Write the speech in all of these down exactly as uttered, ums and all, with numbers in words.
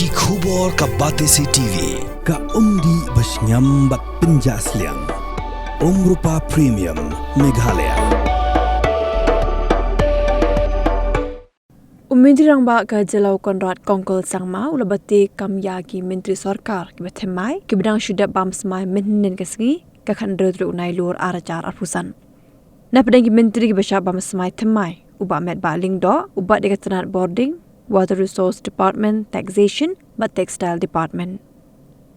Ki khubor ka Batesi T V, ka umdih bashngiam bad pynjah sliang. Umrupa Premium, Meghalaya. U Myntri Rangbah ka jylla u Conrad Kongkul Sangma u la bati kam ïa ki Myntri Sorkar kiba thymmai kiba dang shu dep bam smai mynhynnin ka sngi ka khathynriew tarik u Nailur ar hajar arphew san. Na pdeng ki Myntri kiba shah bam smai thymmai, u Bah Metbah Lyngdoh, u bat ïa ka tnat Bording, Water Resource Department, Taxation bad Textile Department.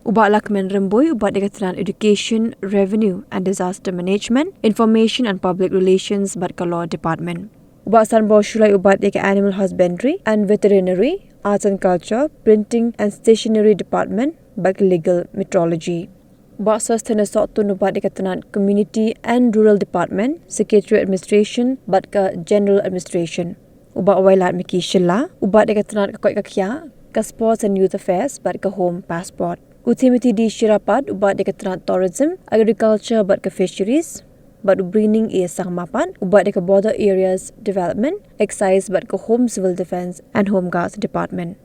U Bah Lahkmen Rymbui, u bat ïa ka tnat Education, Revenue and Disaster Management, Information and Public Relations bad ka Law Department. U Bah Sanbor Shullai, u bat ïa ka Animal Husbandry and Veterinary, Arts and Culture, Printing and Stationery Department bad ka Legal Metrology. U Bah Sosthenes Sohtun, u bat ïa ka tnat Community and Rural Department, Secretary Administration bad ka General Administration. U Bah Wailadmiki Shylla, u bat ïa ka tnat ka koit ka khiah, ka Sports and Youth Affairs bad ka Home Passport. U Timothy D Shira pat u bat ïa ka tnat Tourism, Agriculture bad ka Fisheries, bad u Brining A Sangma pat u bat ïa ka Border Areas Development, Excise bad ka Home Civil Defence and Home Guards Department.